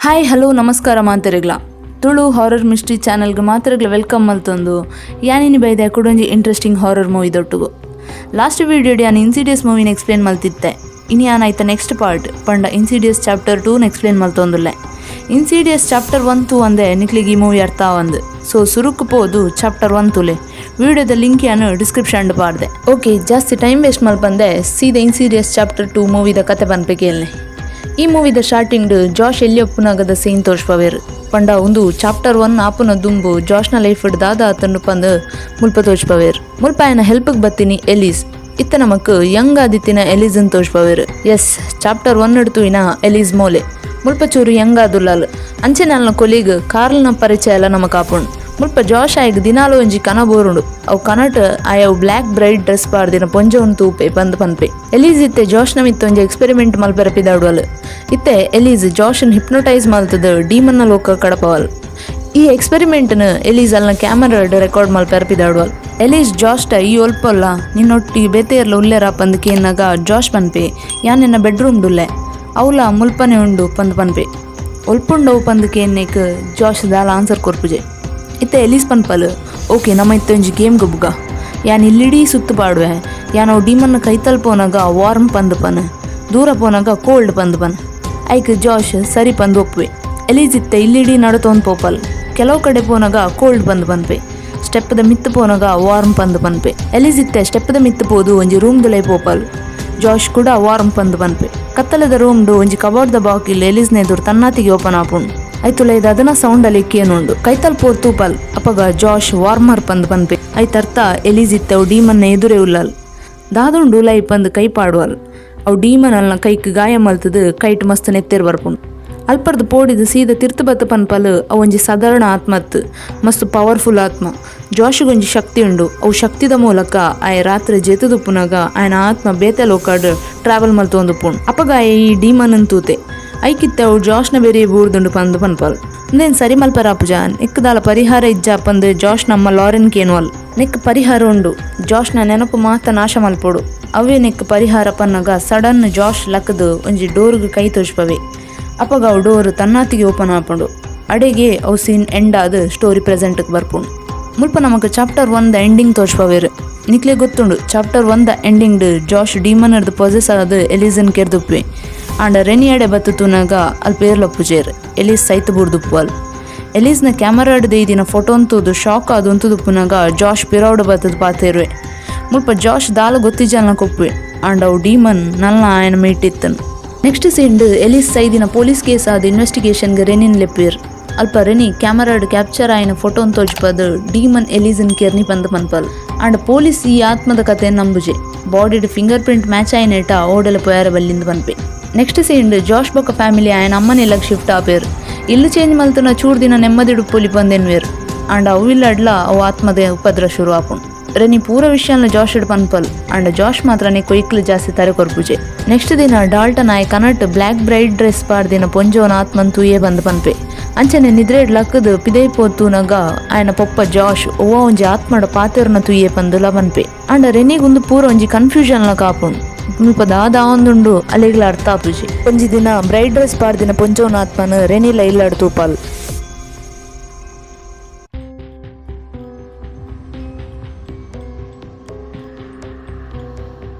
Hi hello ನಮಸ್ಕಾರ ಮಾಂತರಿಗ್ಲ Tulu horror mystery ಚಾನಲ್ಗೆ ಮಾತ್ರಗ್ಲ welcome ಮಲ್ತೊಂದು ಯಾನಿನಿ ಬೈದೆ ಕುಡೊಂಜಿ interesting horror movie ದೊಟ್ಟುಗು. Last video ಯಾನ್ ಇನ್ಸಿಡಿಯಸ್ ಮೂವಿನ ಎಕ್ಸ್ಪ್ಲೇನ್ ಮಲ್ತಿತ್ತೆ. ಇನಿ ಯಾನ್ ಆಯ್ತ ನೆಕ್ಸ್ಟ್ ಪಾರ್ಟ್ ಪಂಡ ಇನ್ಸಿಡಿಯಸ್ ಚಾಪ್ಟರ್ 2 ಎಕ್ಸ್ಪ್ಲೇನ್ ಮಲ್ತೊಂದುಲ್ಲೆ. ಇನ್ಸಿಡಿಯಸ್ ಚಾಪ್ಟರ್ 1 ತೂ ಅಂದೆ ನಿಕ್ಲಿಗೆ ಈ ಮೂವಿ ಅರ್ಥ ಆವಂದು. ಸೊ ಸುರುಕು ಪೋದು ಚಾಪ್ಟರ್ 1 ತುಲೆ ವಿಡಿಯೋದ ಲಿಂಕ್ ಯಾನು ಡಿಸ್ಕ್ರಿಪ್ಷನ್ ಪಾಡ್ದೆ. ಓಕೆ, ಜಾಸ್ತಿ ಟೈಮ್ ವೇಸ್ಟ್ ಮಲ್ಪಂದೆ ಸೀದಾ ಇನ್ಸಿಡಿಯಸ್ ಚಾಪ್ಟರ್ 2 ಮೂವಿದ ಕತೆ ಪನ್ಪೆ ಕೇಳ್ನೆ. ಈ ಮೂವಿದ ಸ್ಟಾರ್ಟಿಂಗ್ ಜಾಶ್ ಎಲ್ಲಿ ಒಪ್ಪುನಾಗದ ಸೀನ್ ತೋರ್ಸ್ಪವೇರು. ಪಂಡ ಒಂದು ಚಾಪ್ಟರ್ 1 ಆಪುನ ದುಂಬು ಜಾಶ್ನ ಲೈಫ್ ದಾದ ಆತನ್ನು ಪಂದು ಮುಲ್ಪ ತೋಚ್ಪವೇರು. ಮುಲ್ಪ ಆಯನ ಹೆಲ್ಪ್ಗೆ ಬತ್ತೀನಿ ಎಲೀಸ್. ಇತ್ತ ನಮಕ್ ಯಂಗ್ ಆದಿತ್ತಿನ ಎಲೀಸ್ ಅಂತ ತೋಚ್ಪವೇರು. ಎಸ್, ಚಾಪ್ಟರ್ 1 ಇನ ಎಲೀಸ್ ಮೋಲೆ ಮುಲ್ಪ ಚೂರು ಯಂಗ್ ಆದುಲ್ಲಾಲ್. ಅಂಚೆ ನಾಲ್ನ ಕೊಲೀಗ್ ಕಾರ್ಲ್ನ ಪರಿಚಯ ಎಲ್ಲ ನಮಕ್ ಆಪುಂಡು. ಮುಲ್ಪ ಜಾಶ್ ಆಯ್ಗ್ ದಿನಾಲು ಒಂಜಿ ಕನ ಬೋರುಂಡು. ಅವು ಕನಟ್ ಆಯವು black bright dress ಪಾಡ್ದಿನ ಪೊಂಜೊನ್ ತೂಪೆ ಪಂದ್ ಪನ್ಪೆ. ಎಲೀಸ್ ಇತ್ತೆ ಜಾಶ್ನ ಮಿತ್ತ ಒಂಜಿ ಎಕ್ಸ್ಪೆರಿಮೆಂಟ್ ಮಲ್ಪೆರ ಪಿದಾಡುವಲ್. ಇತ್ತೆ ಎಲೀಸ್ ಜಾಶ್ನ್ ಹಿಪ್ನೋಟೈಸ್ ಮಲ್ತದ ಡೀಮನ್ನ ಲೋಕ ಕಡಪವಲ್. ಈ ಎಕ್ಸ್ಪೆರಿಮೆಂಟ್ನ ಎಲೀಸ್ ಅಲ್ನ ಕ್ಯಾಮರಾ ರೆಕಾರ್ಡ್ ಮಲ್ಪೆರ ಪಿದಾಡುವಲ್. ಎಲೀಸ್ ಜಾಸ್ಟ ಈ ಒಲ್ಪೊಲ್ಲ ನಿನ್ನೊಟ್ಟಿಗೆ ಬೇತೆಯರ್ಲ ಉಲ್ಲೆರ ಪಂದ್ ಕೇನ್ನಾಗ ಜಾಶ್ ಪನ್ಪೆ, ಯಾನ್ ನಿನ್ನ ಬೆಡ್ರೂಮ್ ಡುಲ್ಲೆ, ಅವಲ ಮುಲ್ಪನೆ ಉಂಡು ಪಂದ್ ಪನ್ಪೆ. ಒಲ್ಪುಂಡವು ಪಂದ್ ಕೇನ್ನೇಕ್ ಜಾಶ್ ದಾಲ ಆನ್ಸರ್ ಕೊರ್ಪುಜೆ. ಇತ್ತೆ ಎಲೀಸ್ ಪನ್ಪಲ್, ಓಕೆ ನಮ್ಮ ಇತ್ತೆ ಒಂಜಿ ಗೇಮ್ ಗೊಬ್ಬುಗ, ಯಾನ್ ಇಲ್ಲಿಡೀ ಸುತ್ತು ಪಾಡುವೆ, ಯಾನ್ ಅವು ಡೀಮನ್ನ ಕೈತಲ್ ಪೋನಾಗ ವಾರ್ಮ್ ಪಂದ್ ಪನ್, ದೂರ ಪೋನಾಗ ಕೋಲ್ಡ್ ಪಂದ್ ಪನ್. ಐಕ್ ಜಾಶ್ ಸರಿ ಪಂದ್ ಒಪ್ಪುವೆ. ಎಲೀಸ್ ಇತ್ತೆ ಇಲ್ಲಿಡೀ ನಡತೊಂದು ಪೋಪಲ್. ಕೆಲವು ಕಡೆ ಪೋನಾಗ ಕೋಲ್ಡ್ ಪಂದ್ ಪನ್ಪೆ, ಸ್ಟೆಪ್ದ ಮಿತ್ತು ಪೋನಾಗ ವಾರ್ಮ್ ಪಂದ್ ಪನ್ಪೆ. ಎಲೀಸ್ ಇತ್ತೆ ಸ್ಟೆಪ್ದ ಮಿತ್ತು ಪೋದು ಒಂಜಿ ರೂಮ್ ದುಲೈ ಪೋಪಲ್. ಜಾಶ್ ಕೂಡ ವಾರ್ಮ್ ಪಂದ್ ಪನ್ಪೆ. ಕತ್ತಲದ ರೂಮ್ಡು ಒಂಜಿ ಕಬೋರ್ಡ್ ದ ಬಾಕಿಲ್ ಎಲೀಸ್ನ ಎದುರು ತನ್ನಾತಿಗೆ ಓಪನ್ ಆಪುಂಡು. ಐತುಲ ಇದು ಅದನ್ನ ಸೌಂಡ್ ಅಲ್ಲಿ ಕೇನುಂಡು. ಕೈತಲ್ ಪೋ ತೂಪಲ್. ಅಪಗ ಜಾಶ್ ವಾರ್ಮರ್ ಪಂದ್ ಪನ್ಪೆ. ಐತರ್ಥ ಎಲೀಸ್ ಇತ್ತೆ ಅವು ಡೀಮನ್ನ ಎದುರೇ ಉಲ್ಲಲ್. ದಾದುಂಡು ಉಲೈ ಪಂದ್ ಕೈ ಪಾಡುವಲ್. ಅವು ಡೀಮನ್ ಅಲ್ನ ಕೈಕ್ ಗಾಯ ಮಲ್ತದು ಕೈಟ್ ಮಸ್ತ್ ನೆತ್ತೆರ್ ಬರ್ಪುಂಡು. ಅಲ್ಪರ್ದು ಪೋಡಿದು ಸೀದ ತಿರ್ತು ಬತ್ತ ಪನ್ಪಲ್, ಅವು ಒಂಜಿ ಸಾಧಾರಣ ಆತ್ಮತ್, ಮಸ್ತ್ ಪವರ್ಫುಲ್ ಆತ್ಮ. ಜಾಶಿಗೊಂಜಿ ಶಕ್ತಿ ಉಂಡು. ಅವು ಶಕ್ತಿದ ಮೂಲಕ ಆಯ ರಾತ್ರಿ ಜೇತುದುಪ್ಪುನಾಗ ಆಯನ ಆತ್ಮ ಬೇತೆ ಲೋಕಾಡ್ ಟ್ರಾವೆಲ್ ಮಲ್ತೊಂದುಪ್ಪುಂಡು. ಅಪಗ ಆಯೆ ಈ ಡೀಮನ್ ತೂತೆ. ಐಕಿತ್ತೆ ಅವು ಜಾಶ್ನ ಬೇರೆ ಬೂರ್ದುಂಡು ಪಂದ್ ಪನ್ಪಲ್. ಉಂದೇನ್ ಸರಿ ಮಲ್ಪರಾಪುಜ, ನಿಕ್ಕದಾಲ ಪರಿಹಾರ ಇಜ್ಜ ಪಂದ್ ಜಾಶ್ ನಮ್ಮ ಲಾರೆನ್ ಕೇನುವಲ್. ನಿಕ್ ಪರಿಹಾರ ಉಂಡು, ಜಾಶ್ನ ನೆನಪು ಮಾತ ನಾಶ ಮಲ್ಪೊಡು, ಅವೇ ನೆಕ್ ಪರಿಹಾರ ಪನ್ನಗ ಸಡನ್ ಜಾಶ್ ಲಕ್ಕದು ಒಂಜಿ ಡೋರ್ಗ್ ಕೈ ತೋಜ್ಪವೆ. ಅಪಗ ಅವು ಡೋರ್ ತನ್ನಾತಿಗೆ ಓಪನ್ ಆಪುಂಡು. ಅಡೆಗೆ ಅವು ಸೀನ್ ಎಂಡ್ ಆದ್ ಸ್ಟೋರಿ ಪ್ರೆಸೆಂಟ್ಗೆ ಬರ್ಪುಂಡು. ಮುಲ್ಪ ನಮಕ್ chapter 1 the ending ತೋಜ್ಪವೇರು. ನಿಕ್ಲೆ ಗೊತ್ತುಂಡು, chapter 1 the ending Josh demon possess ಆದ್ ಎಲೀಸನ್ ಕೆರ್ದುಪ್ಪೆ. ಆಂಡ ರೆನಿ ಅಡೆ ಬತ್ತು ತೂನಾಗ ಅಲ್ಪ ಏರ್ಲಪ್ಪುಜೇರ್, ಎಲೀಸ್ ಸೈತ್ ಬುಡ್ದುಪ್ಪುವಲ್. ಎಲೀಸ್ನ ಕ್ಯಾಮರಾಡ್ ದೇದಿನ ಫೋಟೋ ಅಂತೂದು ಶಾಕ್ ಆದ್ ಉಂತುದುಪ್ಪುನಾಗ ಜಾಶ್ ಪಿರೌಡ್ ಬತ್ತದ ಪಾತೇರುವೆ. ಮುಲ್ಪ ಜಾಶ್ ದಾಲ ಗೊತ್ತಿಜಲ್ನ ಕೊಪ್ಪುವೆ. ಆಂಡ ಅವು ಡೀಮನ್ ನಲ್ನ ಆಯನ ಮೀಟಿತ್ತನು. ನೆಕ್ಸ್ಟ್ ಸೀನ್ಡ್ ಎಲೀಸ್ ಸೈದಿನ ಪೊಲೀಸ್ ಕೇಸ್ ಆದ ಇನ್ವೆಸ್ಟಿಗೇಷನ್ಗೆ ರೆನಿನ್ ಲೆಪ್ಪೇರ್. ಅಲ್ಪ ರೆನಿ ಕ್ಯಾಮರಾಡ್ ಕ್ಯಾಪ್ಚರ್ ಆಯಿನ ಫೋಟೋನ್ ತೋಜ್ಪದ್ ಡೀಮನ್ ಎಲೀಸನ್ ಕೆರ್ನಿ ಪಂದ್ ಪನ್ಪಲ್. ಆಂಡ ಪೊಲೀಸ್ ಈ ಆತ್ಮದ ಕತೆ ನಂಬುಜೆ. ಬಾಡಿಡ್ finger print match ಆಯಿನೇಟ ಓಡಲ ಪೋಯಾರ ಬಲ್ಲಿಂದ ಪನ್ಪೆ. ನೆಕ್ಸ್ಟ್ ಸೀನ್ಡ್ ಜಾಶ್ ಬೊಕ್ಕ ಫ್ಯಾಮಿಲಿ ಆಯನ ಅಮ್ಮನ ಶಿಫ್ಟ್ ಆಪೇರ್. ಇಲ್ಲು ಚೇಂಜ್ ಮಲ್ತನ ಚೂರ್ ದಿನ ನೆಮ್ಮದಿಡು ಪೊಲಿ ಪಂದೆನ್ವೇರ್. ಆಂಡ ಅವು ಅವು ಆತ್ಮದ ಉಪದ್ರ ಶುರು ಆಪುಂಡು. ರೆನಿ ಪೂರ ವಿಷಯನ ಜಾಶ್ ಪನ್ಪಲ್. ಆಂಡ ಜಾಶ್ ಮಾತ್ರನೇ ಕೊಯ್ಕ್ಲು ಜಾಸ್ತಿ ತರೆ ಕೊರ್ಪುಜೆ. ನೆಕ್ಸ್ಟ್ ದಿನ ಡಾಲ್ಟನ್ ಆಯ್ ಕನಟ್ black bright dress ಪಾಡ್ದಿನ ಪೊಂಜೋನ ಆತ್ಮನ್ ತೂಯೇ ಬಂದ್ ಪನ್ಪೆ. ಅಂಚನೆ ನಿದ್ರೇಡ್ ಲಕ್ಕದು ಪಿದೈ ಪೋತೂನಗ ಆಯನ ಪೊಪ್ಪ ಜಾಶ್ ಓ ಒಂಜಿ ಆತ್ಮಡ ಪಾತೆರ್ನ ತೂಯೇ ಪಂದುಲ ಪನ್ಪೆ. ಆಂಡ ರೆನಿಗೊಂದು ಪೂರ ಒಂಜಿ ಕನ್ಫ್ಯೂಷನ್ ಲ ಕಾಪುಂಡು. ಮುಲ್ಪ ದಾದ ಆವೊಂದುಂಡು ಅಲೆಗ್ಲ ಅರ್ಥ ಆಪುಜಿ. ಒಂಜಿ ದಿನ ಬ್ರೈಟ್ ಡ್ರೆಸ್ ಪಾಡ್ದಿನ ಪೊಂಜೋನ ಆತ್ಮನ್ ರೆನಿಲ ಇಲ್ಲಡ್ ತೂಪಲ್.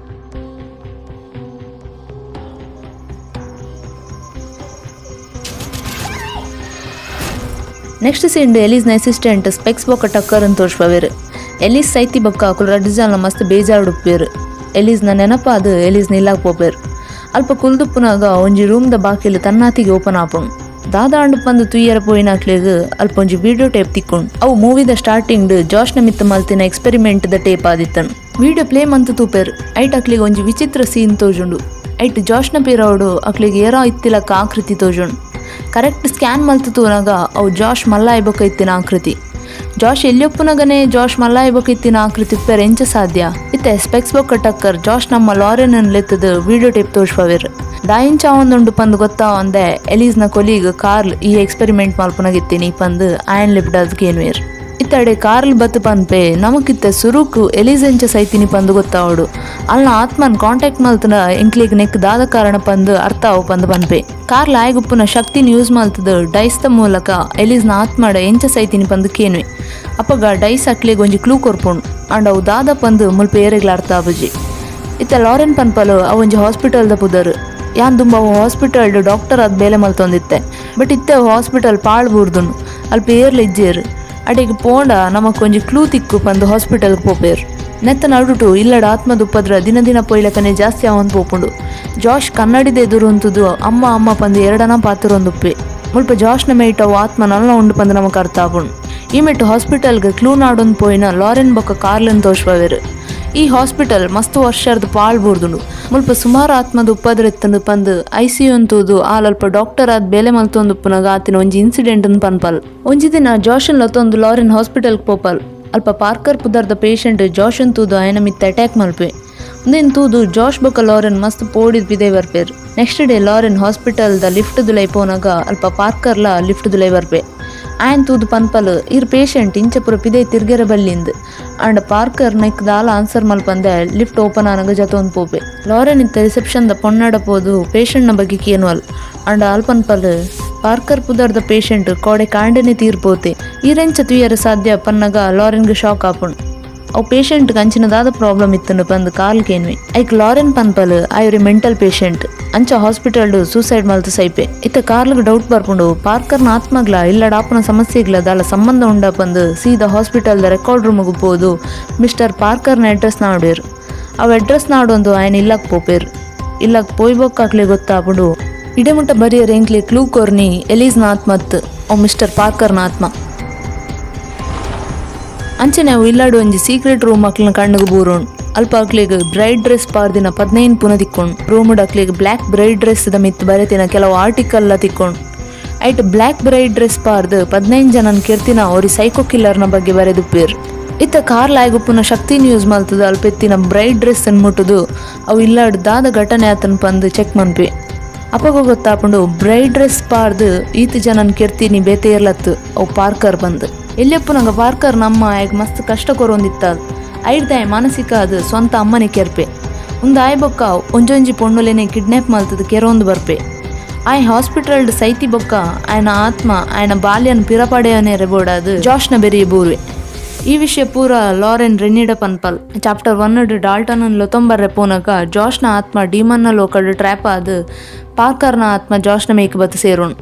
ನೆಕ್ಸ್ಟ್ ಸೀನ್ಡ್ ಎಲೀಸ್ನ ಅಸಿಸ್ಟೆಂಟ್ ಸ್ಪೆಕ್ಸ್ ಬೊಕ್ಕ ಟಕ್ಕರ್ ಅಂತ ತೋರ್ಸ್ಪವೇರು. ಎಲೀಸ್ ಸೈತಿ ಬೊಕ್ಕ ಅಕುಲು ರಡ್ಡ್ ಜನ ಮಸ್ತ್ ಬೇಜಾರುಡುಪ್ಪೇರು. ಎಲೀಸ್ನ ನೆನಪಾದ ಎಲೀಸ್ ನಿಲ್ಲಾಗ್ ಪೋಪೇರು. ಅಲ್ಪ ಕುಲ್ದುಪ್ಪುನಾಗ ಒಂಜಿ ರೂಮ್ ದ ಬಾಕಿಲು ತನ್ನಾತಿಗೆ ಓಪನ್ ಆಪುಂಡು. ದಾದಾಂಡು ಪಂದು ತುಯ್ಯರ ಪೋಯಿನಾಕ್ಲೆಗ್ ಅಲ್ಪ ಒಂಜಿ ವಿಡಿಯೋ ಟೇಪ್ ತಿಕ್ಕೊಂಡು. ಅವು ಮೂವಿದ ಸ್ಟಾರ್ಟಿಂಗ್ ಜಾಶ್ನ ಮಿತ್ತ ಮಲ್ತಿನ ಎಕ್ಸ್ಪೆರಿಮೆಂಟ್ ದ ಟೇಪ್ ಆದಿತ್ತನು. ವಿಡಿಯೋ ಪ್ಲೇ ಮಂತು ತೂಪೇರು. ಐಟ್ ಅಕ್ಲಿಗೆ ಒಂಜಿ ವಿಚಿತ್ರ ಸೀನ್ ತೋಜುಂಡು. ಐಟ್ ಜಾಶ್ನ ಪಿರೌಡು ಅಕ್ಲಿಗೆ ಏರಾ ಇತ್ತಿಲಕ್ಕ ಆಕೃತಿ ತೋಜುಂಡು. ಕರೆಕ್ಟ್ ಸ್ಕ್ಯಾನ್ ಮಲ್ತು ತೂನಾಗ ಅವು ಜಾಶ್ ಮಲ್ಲಾಯ್ಬೊಕ್ಕ ಇತ್ತಿನ ಆಕೃತಿ. ಜಾಶ್ ಎಲ್ಲಿಯೊಪ್ಪುನಗನೆ ಜಾಶ್ ಮಲ್ಲಾಯ್ಬೊಕ್ಕ ಇತ್ತಿನ ಆಕೃತಿ ಉಪ್ಪೆರೆ ಎಂಚ ಸಾಧ್ಯ? ಇತ್ತೆ ಸ್ಪೆಕ್ಸ್ ಬೊಕ್ಕ ಟಕ್ಕರ್ ಜಾಶ್ ನಮ್ಮ ಲಾರೆನ್ ಲೆತ್ತದ ವಿಡಿಯೋ ಟೇಪ್ ತೋಜ್ಪವೇರ್. ದಾಯಿಂಚ ಒಂದುಂಡು ಪಂದ್ ಗೊತ್ತಾ ಒಂದೆ ಎಲೀಸ್ನ ಕೊಲೀಗ್ ಕಾರ್ಲ್ ಈ ಎಕ್ಸ್ಪೆರಿಮೆಂಟ್ ಮಲ್ಪುನಗಿತ್ತೀನಿ ಪಂದ್ ಆಯನ್ ಲಿಪ್ಡಾದ್ ಕೇನ್ವೇರ್. ಇತ್ತಡೆ ಕಾರ್ಲ್ ಬತ್ತು ಪನ್ಪೆ ನಮಕಿತ್ತ ಸುರುಕು ಎಲಿಸ್ ಎಂಚ ಸೈತಿನಿ ಪಂದು ಗೊತ್ತಾವಡು, ಅಲ್ನ ಆತ್ಮನ್ ಕಾಂಟ್ಯಾಕ್ಟ್ ಮಲ್ತನ ಎಂಕ್ಲಿಗ್ ನೆಕ್ ದಾದ ಕಾರಣ ಪಂದು ಅರ್ಥ ಅವು ಪಂದು ಪನ್ಪೆ. ಕಾರ್ಲ್ ಆಯಗುಪ್ಪುನ ಶಕ್ತಿನ ಯೂಸ್ ಮಲ್ತದ ಡೈಸ್ತ ಮೂಲಕ ಎಲಿಸ್ನ ಆತ್ಮಡ ಎಂಚ ಸೈತಿನಿ ಪಂದು ಕೇನ್ವೆ. ಅಪಗ ಡೈಸ್ ಅಕ್ಲೆಗ್ ಒಂಜಿ ಕ್ಲೂ ಕೊರ್ಪುಂಡು, ಅಂಡ ಅವು ದಾದ ಪಂದು ಮುಲ್ಪ ಏರೆಗ್ಲ ಅರ್ಥ ಆಪುಜಿ. ಇತ್ತ ಲಾರೆನ್ ಪನ್ಪಲು ಅವು ಒಂಜಿ ಹಾಸ್ಪಿಟಲ್ದ ಪುದರ್, ಯಾನ್ ದುಂಬ ಅವು ಹಾಸ್ಪಿಟಲ್ ಡಾಕ್ಟರ್ ಆದ್ ಬೇಲೆ ಮಲ್ತೊಂದಿತ್ತೆ, ಬಟ್ ಇತ್ತೆ ಅವು ಹಾಸ್ಪಿಟಲ್ ಪಾಳ್ ಬೂರ್ದುಂಡು, ಅಲ್ಪ ಏರ್ಲ ಇಜ್ಜೇರು, ಅಡೆಗ್ ಪೋಂಡ ನಮಕ್ ಒಂಜಿ ಕ್ಲೂ ತಿಕ್ಕು ಪಂದು ಹಾಸ್ಪಿಟಲ್ಗೆ ಪೋಪೇರು. ನೆತ್ತ ನಡುಟು ಇಲ್ಲಡ ಆತ್ಮದ ಉಪದ್ರ ದಿನ ದಿನ ಪೊಯ್ಲಕನೆ ಜಾಸ್ತಿ ಆವೊಂದು ಪೋಪುಂಡು. ಜಾಶ್ ಕನ್ನಡಿದ ಎದುರು ಉಂತುದು ಅಮ್ಮ ಅಮ್ಮ ಪಂದು ಎರಡನ ಪಾತ್ರೊಂದುಪ್ಪೆ. ಮುಲ್ಪ ಜಾಶ್ನ ಮೇಟ್ ಅವು ಆತ್ಮ ನಲ್ಲ ಉಂಡು ಪಂದು ನಮಕ್ ಅರ್ಥ ಆಪುಂಡು. ಈ ಮೆಟ್ಟು ಹಾಸ್ಪಿಟಲ್ಗೆ ಕ್ಲೂ ನಾಡೊಂದು ಪೋಯಿನ ಲಾರೆನ್ ಬೊಕ್ಕ ಕಾರ್ಲನ್ ತೋಷ್ಪವೇರು. ಈ ಹಾಸ್ಪಿಟಲ್ ಮಸ್ತ್ ವರ್ಷರ್ದು ಪಾಳ್ ಬೂರ್ದುಂಡು, ಮುಲ್ಪ ಸುಮಾರು ಆತ್ಮದ ಉಪದ್ರ ಇತ್ತಂದು ಪಂದು ಐಸಿಯು ಅಂತೂದು ಆಲಲ್ಪ ಡಾಕ್ಟರ್ ಆದ್ ಬೇಲೆ ಮಲ್ತೊಂದುಪ್ಪುನಗ ಆತಿನ ಒಂಜಿ ಇನ್ಸಿಡೆಂಟ್ ಪನ್ಪಲ್. ಒಂಜಿ ದಿನ ಜಾಶನ್ ಲತ್ತೊಂದು ಲಾರೆನ್ ಹಾಸ್ಪಿಟಲ್ಗೆ ಪೋಪಲ್. ಅಲ್ಪ ಪಾರ್ಕರ್ ಪುದರ್ದ ಪೇಷಂಟ್ ಜಾಶನ್ ತೂದು ಆಯನ ಮಿತ್ತ ಅಟ್ಯಾಕ್ ಮಲ್ಪೆ. ಉಂದೆನ್ ತೂದು ಜಾಶ್ ಬೊಕ್ಕ ಲಾರೆನ್ ಮಸ್ತ್ ಪೋಡಿದ್ ಪಿದೈ ಬರ್ಪೇರ್. Next day Lauren hospital the lift ದುಲೈ ಪೋನಗ ಅಲ್ಪ ಪಾರ್ಕರ್ಲ ಲಿಫ್ಟ್ ದುಲೈ ಬರ್ಪೆ. ಆಯನ್ ತೂದು ಪನ್ಪಲ್ ಇರ್ ಪೇಷಂಟ್ ಇಂಚಪುರ ಪಿದೈ ತಿರ್ಗೆರ ಬಲ್ಲಿಂದ್. ಅಂಡ ಪಾರ್ಕರ್ ನೆಕ್ ದಾಲ ಆನ್ಸರ್ ಮಲ್ಪಂದೆ ಲಿಫ್ಟ್ ಓಪನ್ ಆನಗ ಜತೊಂದು ಪೋಪೆ. ಲಾರೆನ್ ಇತ್ತ ರಿಸೆಪ್ಷನ್ ದ ಪೊನ್ನಡ ಪೋದು ಪೇಷಂಟ್ ನ ಬಗ್ಗೆ ಕೇನುವಲ್. ಅಂಡ ಅಲ್ಪನ್ಪಲ್ ಪಾರ್ಕರ್ ಪುದರ್ದ ಪೇಷಂಟ್ ಕೋಡೆ ಕಾಂಡನೆ ತೀರ್ಪೋತೆ, ಈರೆಂಚ ತುಯರ ಸಾಧ್ಯ ಪನ್ನಗ ಲಾರೆನ್ಗೆ ಶಾಕ್ ಆಪುಂಡು. ಅವು ಪೇಷಂಟ್ ಅಂಚಿನ ದಾದ ಪ್ರಾಬ್ಲಮ್ ಇತ್ತಂಡು ಪಂದ್ ಕಾಲ್ ಕೇನ್ವೆ. ಐಕ್ ಲಾರೆನ್ ಪನ್ಪಲ್ ಆಯುರಿ ಮೆಂಟಲ್ ಪೇಷಂಟ್, ಅಂಚ ಹಾಸ್ಪಿಟಲ್ ಸೂಸೈಡ್ ಮಲ್ತು ಸೈಪೆ. ಇತ್ತ ಕಾರ್ಲ್ಗ್ ಡೌಟ್ ಬರ್ಪುಂಡು, ಪಾರ್ಕರ್ನ ಆತ್ಮಗ್ಲ ಇಲ್ಲಡ ಆಪುನ ಸಮಸ್ಯೆಗ್ಲ ದಾಲ ಸಂಬಂಧ ಉಂಡ ಪಂದ್ ಸೀದಾ ಹಾಸ್ಪಿಟಲ್ the record ರೂಮ್ಗ್ ಪೋದು ಮಿಸ್ಟರ್ ಪಾರ್ಕರ್ನ ಅಡ್ರೆಸ್ ನಾಡುವೆರ್. ಅವ್ ಅಡ್ರೆಸ್ ನಾಡೊಂದು ಆಯನ ಇಲ್ಲಕ್ ಪೋಪೇರ್. ಇಲ್ಲಕ್ ಪೋಯ್ಬೊಕ್ಕಾಕ್ಲೆ ಗೊತ್ತಾಪುಂಡು ಇಡೆಮುಟ್ಟ ಬರಿಯರ್ ಎಂಕ್ಲೆ ಕ್ಲೂ ಕೊರ್ನಿ ಎಲೀಸ್ನ ಆತ್ಮತ್ ಅವು ಮಿಸ್ಟರ್ ಪಾರ್ಕರ್ನ ಆತ್ಮ. ಅಂಚನೆ ಅವು ಇಲ್ಲಾಡು ಒಂಜಿ ಸೀಕ್ರೆಟ್ ರೂಮ್ ಅಕ್ಲೆನ ಕಣ್ಣುಗು ಬೂರುಂಡು. ಅಲ್ಪ ಅಕ್ಲೆಗ್ ಬ್ರೈಡ್ ಡ್ರೆಸ್ ಪಾರ್ದಿನ 15 ಪುನ ತಿಕ್ಕೊಂಡು. ರೂಮ್ ಅಕ್ಲೆಗ್ black bride dress the ಮಿತ್ ಬರೆತಿನ ಕೆಲವು ಆರ್ಟಿಕಲ್ ತಿಕ್ಕೊಂಡು. ಐಟ್ black bride dress ಪಾರ್ದ್ 15 ಜನನ್ ಕೆರ್ತಿನ ಒರಿ ಸೈಕೋ ಕಿಲ್ಲರ್ನ ಬಗ್ಗೆ ಬರೆದುಪ್ಪೇರ್. ಇತ್ತ ಕಾರ್ ಲಾಯ್ಗುಪ್ಪುನ ಶಕ್ತಿನ ಯೂಸ್ ಮಲ್ತದ ಅಲ್ಪ ಎತ್ತಿನ ಬ್ರೈಡ್ ಡ್ರೆಸ್ ಮುಟ್ಟುದು ಅವು ಇಲ್ಲಾಡ್ ದಾದ ಘಟನೆ ಆತನ್ ಪಂದ್ ಚೆಕ್ ಮನ್ಪೆ. ಅಪಗ ಗೊತ್ತಾಪುಂಡು ಬ್ರೈಡ್ ಡ್ರೆಸ್ ಪಾರ್ದ್ ಈತ್ ಜನನ್ ಕೆರ್ತಿನಿ ಬೇತೆ ಇರ್ಲತ್ತು, ಅವು ಪಾರ್ಕರ್ ಬಂದ್. ಎಲ್ಲಿಯಪ್ಪುನಗ ಪಾರ್ಕರ್ ನಮ್ಮ ಆಯಗ್ ಮಸ್ತ್ ಕಷ್ಟ ಕೊರೊಂದಿತ್ತಾಲ್, ಐಡ್ದಾಯ ಮಾನಸಿಕ ಅದು ಸ್ವಂತ ಅಮ್ಮನೆ ಕೆರ್ಪೆ. ಉಂದು ಆಯ್ ಬೊಕ್ಕ ಒಂಜೊಂಜಿ ಪೊಣ್ಣುಲೆನೆ ಕಿಡ್ನಾಪ್ ಮಲ್ತದ ಕೆರೊಂದು ಬರ್ಪೆ. ಆಯ್ ಹಾಸ್ಪಿಟಲ್ ಸೈತಿ ಬೊಕ್ಕ ಆಯನ ಆತ್ಮ ಆಯನ ಬಾಲ್ಯನ್ ಪಿರಪಡೆಯನೆ ರೆಬೋಡಾದು ಜಾಶ್ನ ಬೆರಿಯ ಬೂರ್ವೆ. ಈ ವಿಷಯ ಪೂರ ಲಾರೆನ್ ರೆನಿಡ ಪನ್ಪಲ್. ಚಾಪ್ಟರ್ 1 ಡಾಲ್ಟನ್ ಲೊತೊಂಬರ್ರೆ ಪೋನಗ ಜಾಶ್ನ ಆತ್ಮ ಡೀಮನ್ನ ಲೋಕಡ್ ಟ್ರ್ಯಾಪ್ ಆದ್ ಪಾರ್ಕರ್ನ ಆತ್ಮ ಜಾಶ್ನ ಮೇಕ್ ಬತ್ತು ಸೇರುಣ್.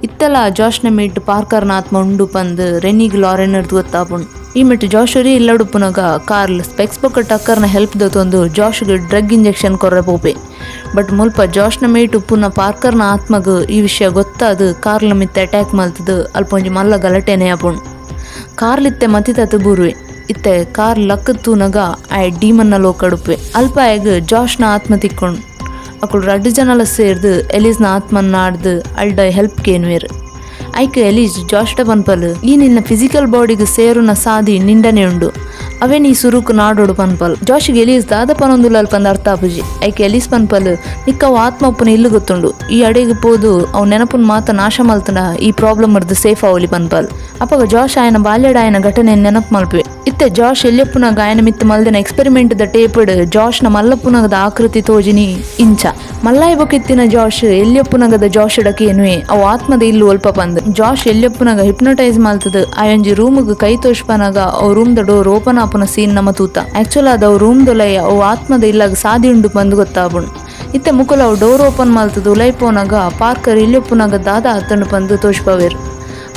ಇತ್ತಲ ಜಾಶ್ನ ಮೀಟ್ ಪಾರ್ಕರ್ನ ಆತ್ಮ ಉಂಡು ಪಂದ್ ರೆನಿಗ್ ಲಾರೆನ್ ಗೊತ್ತಾಪುಂಡು. ಈ ಮೆಟ್ಟು ಜಾಶುರಿ ಇಲ್ಲಡುಪ್ಪುನಗ ಕಾರ್ಲ್ ಸ್ಪೆಕ್ಸ್ ಬೊಕ್ಕ ಟಕ್ಕರ್ನ ಹೆಲ್ಪ್ ದೊತೊಂದು ಜಾಶ್ಗೆ ಡ್ರಗ್ ಇಂಜೆಕ್ಷನ್ ಕೊರ್ರೆ ಪೋಪೆ. ಬಟ್ ಮುಲ್ಪ ಜಾಶ್ನ ಮೇಟ್ ಉಪ್ಪುನ ಪಾರ್ಕರ್ನ ಆತ್ಮಗ್ ಈ ವಿಷಯ ಗೊತ್ತಾದ್ ಕಾರ್ಲ್ನ ಮಿತ್ತ ಅಟ್ಯಾಕ್ ಮಲ್ತದು ಅಲ್ಪ ಒಂಜಿ ಮಲ್ಲ ಗಲಟೆನೆ ಆಪುಂಡು. ಕಾರ್ಲ್ ಇತ್ತೆ ಮತಿತತ್ ಬೂರುವೆ. ಇತ್ತೆ ಕಾರ್ ಲಕ್ಕ ತೂನಗ ಆಯ್ ಡೀಮನ್ನ ಲೋಕಡುಪ್ಪೆ. ಅಲ್ಪ ಆಯಗ್ ಜಾಶ್ನ ಆತ್ಮ ತಿಕ್ಕೊಂಡು. ಅಕುಲು ರಡ್ಡು ಜನಲ ಸೇರ್ದು ಎಲೀಸ್ನ ಆತ್ಮನ್ ನಾಡ್ದು ಅಲ್ಡ ಹೆಲ್ಪ್ ಕೇನ್ವೇರ್. ಐಕ್ ಎಲೀಸ್ ಜಾಶ್ಡ ಪನ್ಪಲ್, ಈ ನಿನ್ನ ಫಿಸಿಕಲ್ ಬಾಡಿಗೆ ಸೇರುನ ಸಾದಿ ನಿಂಡನೆ ಉಂಡು, ಅವೇ ನೀ ಸುರುಕು ನಾಡೋಡು ಪನ್ಪಲ್. ಜಾಶ್ಗೆ ಎಲೀಸ್ ದಾದ ಪನೊಂದುಲ್ಲ ಪಂದ್ ಅರ್ಥ ಆಪುಜಿ. ಐಕ್ ಎಲೀಸ್ ಪನ್ಪಲ್, ನಿಕ್ಕ ಅವು ಆತ್ಮ ಉಪ್ಪುನ ಇಲ್ಲು ಗೊತ್ತುಂಡು, ಈ ಅಡೆಗೆ ಪೋದು ಅವು ನೆನಪುನ್ ಮಾತ ನಾಶ ಮಲ್ತನ ಈ ಪ್ರಾಬ್ಲಮ್ ಅರ್ದು ಸೇಫ್ ಅವಲಿ ಪನ್ಪಲ್. ಅಪಗ ಜಾಶ್ ಆಯನ ಬಾಲ್ಯಡ ಆಯನ ಘಟನೆ ನೆನಪು ಮಲ್ಪೆ. ಇತ್ತೆ ಜಾಶ್ ಎಲ್ಲಿಯಪ್ಪುನಗ ಆಯನ ಮಿತ್ತು ಮಲ್ದಿನ ಎಕ್ಸ್ಪೆರಿಮೆಂಟ್ ದ ಟೇಪಡ್ ಜಾಶ್ನ ಮಲ್ಲಪ್ಪುನಗದ ಆಕೃತಿ ತೋಜಿನಿ ಇಂಚ. ಮಲ್ಲಾಯಿ ಬೊಕೆತ್ತಿನ ಜಾಶ್ ಎಲ್ಲಿಯಪ್ಪುನಗದ ಜಾಶ್ ಡಕೇನುವೆ ಅವು ಆತ್ಮದ ಇಲ್ಲು ಒಲ್ಪ ಪಂದ್. ಜಾಶ್ ಎಲ್ಲಿಯಪ್ಪುನಗ ಹಿಪ್ನೋಟೈಸ್ ಮಲ್ತದ ಆಯೊಂಜಿ ರೂಮ್ಗ್ ಕೈ ತೋಷ್ಪನಗ ಅವು room the door open ಆಪುನ ಸೀನ್ ನಮ ತೂತ. ಆಕ್ಚುಲ್ ಆದ ಅವು ರೂಮ್ ದೊಲೈ ಅವು ಆತ್ಮದ ಇಲ್ಲಾಗ ಸಾದಿ ಉಂಡು ಪಂದ್ ಗೊತ್ತಾಪುಂಡು. ಇತ್ತೆ ಮುಕುಲ ಅವು ಡೋರ್ ಓಪನ್ ಮಲ್ತದ ಉಲೈ ಪೋನಗ ಪಾರ್ಕರ್ ಎಲ್ಲಿಯಪ್ಪುನಗ ದಾದ ಆತಂಡು ಪಂದ್ ತೋಷ್ಪವೇರ್.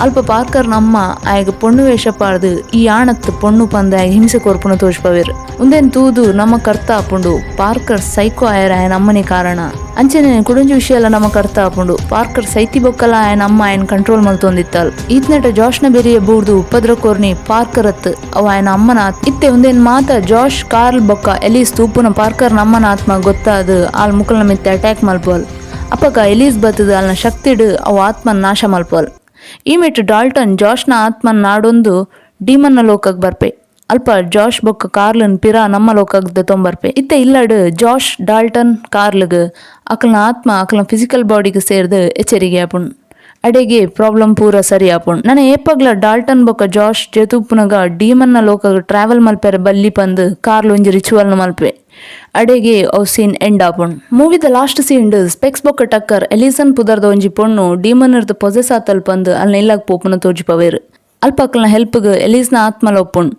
ಅಲ್ಪ ಪಾರ್ಕರ್ ನಮ್ಮ ಆಯಗ ಪೊಣ್ಣು ವೇಷ ಪಾಡ್ದು ಈ ಆಣತ್ ಪೊಣ್ಣು ಪಂದ ಆಯಗ ಹಿಂಸೆ ಕೊರ್ಪುನ ತೋಷ್ಪವೇರ್. ಉಂದೆನ್ ತೂದು ನಮ್ಮ ಕರ್ತ ಆಪುಂಡು ಪಾರ್ಕರ್ ಸೈಕೋ ಆಯರ ಆಯನ ಅಮ್ಮನೆ ಕಾರಣ. ಅಂಚನೆ ಕುಡೊಂಜಿ ವಿಷಯ ಎಲ್ಲ ನಮ್ಮ ಕರ್ತ ಆಪುಂಡು, ಪಾರ್ಕರ್ ಸೈತಿ ಬೊಕ್ಕಲ ಆಯನ ಅಮ್ಮ ಆಯನ್ ಕಂಟ್ರೋಲ್ ಮಲ್ತೊಂದಿತ್ತಾಲ್. ಈತ್ನೆಟ ಜಾಶ್ನ ಬೆರಿಯ ಬೂರ್ದು ಉಪದ್ರ ಕೋರ್ನಿ ಪಾರ್ಕರ್ ಅತ್, ಅವ ಆಯನ ಅಮ್ಮನ. ಇತ್ತೆ ಉಂದೇನ್ ಮಾತ ಜಾಶ್ ಕಾರ್ಲ್ ಬೊಕ್ಕ ಎಲೀಸ್ ತೂಪುನ ಪಾರ್ಕರ್ ನಮ್ಮನ ಆತ್ಮ ಗೊತ್ತಾದ್ ಆಲ್ ಮುಕಲ್ನ ಮಿತ್ತೆ ಅಟ್ಯಾಕ್ ಮಲ್ಪೋಲ್. ಅಪಗ ಎಲೀಸ್ ಬತ್ತದ ಅಲ್ನ ಶಕ್ತಿಡ್ ಅವು ಆತ್ಮನ್ ನಾಶ ಮಲ್ಪೋಲ್. ಈ ಮೆಟ್ಟು ಡಾಲ್ಟನ್ ಜಾಶ್ನ ಆತ್ಮನ್ ನಾಡೊಂದು ಡೀಮನ್ನ ಲೋಕಗ್ ಬರ್ಪೆ. ಅಲ್ಪ ಜಾಶ್ ಬೊಕ್ಕ ಕಾರ್ಲನ್ ಪಿರ ನಮ್ಮ ಲೋಕಗ್ ತೊಂಬರ್ಪೆ. ಇತ್ತೆ ಇಲ್ಲಡ್ ಜಾಶ್ ಡಾಲ್ಟನ್ ಕಾರ್ಲ್ಗ್ ಅಕಲ್ನ ಆತ್ಮ ಅಕಲ್ನ ಫಿಸಿಕಲ್ ಬಾಡಿಗೆ ಸೇರ್ದು ಎಚ್ಚರಿಗೆ ಆಪುಂಡು. ಅಡೆಗೆ ಪ್ರಾಬ್ಲಮ್ ಪೂರ ಸರಿ ಆಪುಂಡು. ನನ ಏಪಗ್ಲ ಡಾಲ್ಟನ್ ಬೊಕ್ಕ ಜಾಶ್ ಜೆತುಪ್ಪುನಗ ಡೀಮನ್ನ ಲೋಕಗ್ ಟ್ರಾವೆಲ್ ಮಲ್ಪೆರೆ ಬಲ್ಲಿ ಪಂದ್ ಕಾರ್ಲ್ ಒಂಜಿ ರಿಚುವಲ್ ನ್ ಮಲ್ಪುವೆ. ಅಡೆಗೆ ಅವು ಸೀನ್ ಎಂಡ್ ಆಪುಂಡು. ಮೂವಿದ ಲಾಸ್ಟ್ ಸೀನ್ ಡ್ ಸ್ಪೆಕ್ಸ್ ಬೊಕ್ಕ ಟಕ್ಕರ್ ಎಲಿಸನ್ ಪುದರ್ದ ಒಂಜಿ ಪೊಣ್ಣು ಡೀಮನ್ ರ್ದ್ ಪೊಸೆಸ್ ಆತಲ್ ಪಂದ್ ಅಲ್ನ ಇಲ್ಲಗ್ ಪೋಪುನ ತೋಜಿಪವೆರ್. ಅಲ್ಪ ಅಕಲ್ನ ಹೆಲ್ಪ್ ಗ್ ಎಲೀಸ್ನ ಆತ್ಮಲ ಉಪ್ಪುಂಡು.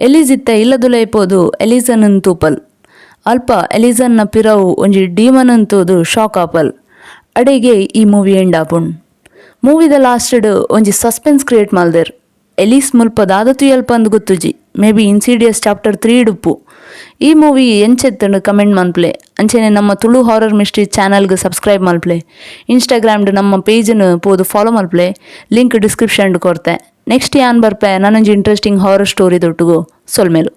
ಎಲೀಸ್ ಇತ್ತೆ ಇಲ್ಲದುಲಯಿ ಪೋದು ಎಲಿಸನ್ ನ್ ತೂಪಲ್. ಅಲ್ಪ ಎಲಿಸನ್ ನ ಪಿರವು ಒಂಜಿ ಡೀಮನ್ ನ್ ತೂದು ಶಾಕ್ ಆಪಲ್. ಅಡೆಗೆ ಈ ಮೂವಿ ಎಂಡ್ ಆಪುಂಡು. ಮೂವಿದ ಲಾಸ್ಟ್ ಡ್ ಒಂಜಿ ಸಸ್ಪೆನ್ಸ್ ಕ್ರಿಯೇಟ್ ಮಲ್ದೆರ್. ಎಲೀಸ್ ಮುಲ್ಪ ದಾದ ತೂಯಲ್ ಪಂದ್ ಗೊತ್ತುಜಿ. ಮೇ ಬಿ ಇನ್ಸೀಡಿಯಸ್ ಚಾಪ್ಟರ್ ತ್ರೀ ಡ್ ಉಪ್ಪು. ಈ ಮೂವಿ ಎಂಚ ಇತ್ತ್ಂಡ್ ಕಮೆಂಟ್ ಮನ್ಪುಲೆ. ಅಂಚೆನೆ ನಮ್ಮ ತುಳು ಹಾರರ್ ಮಿಸ್ಟ್ರಿ ಚಾನೆಲ್ ಗ್ ಸಬ್ಸ್ಕ್ರೈಬ್ ಮಲ್ಪುಲೆ. ಇನ್ಸ್ಟಾಗ್ರಾಮ್ ಡ್ ನಮ್ಮ ಪೇಜ್ ನ್ ಪೋದು ಫಾಲೋ ಮಲ್ಪುಲೆ. ಲಿಂಕ್ ಡಿಸ್ಕ್ರಿಪ್ಷನ್ ಡ್ ಕೊರ್ತೆ. ನೆಕ್ಸ್ಟ್ ಯಾನ್ ಬರ್ಪೆ ನನೊಂಜಿ ಇಂಟ್ರೆಸ್ಟಿಂಗ್ ಹಾರರ್ ಸ್ಟೋರಿ ದೊಟ್ಟುಗು. ಸೊಲ್ಮೆಲು.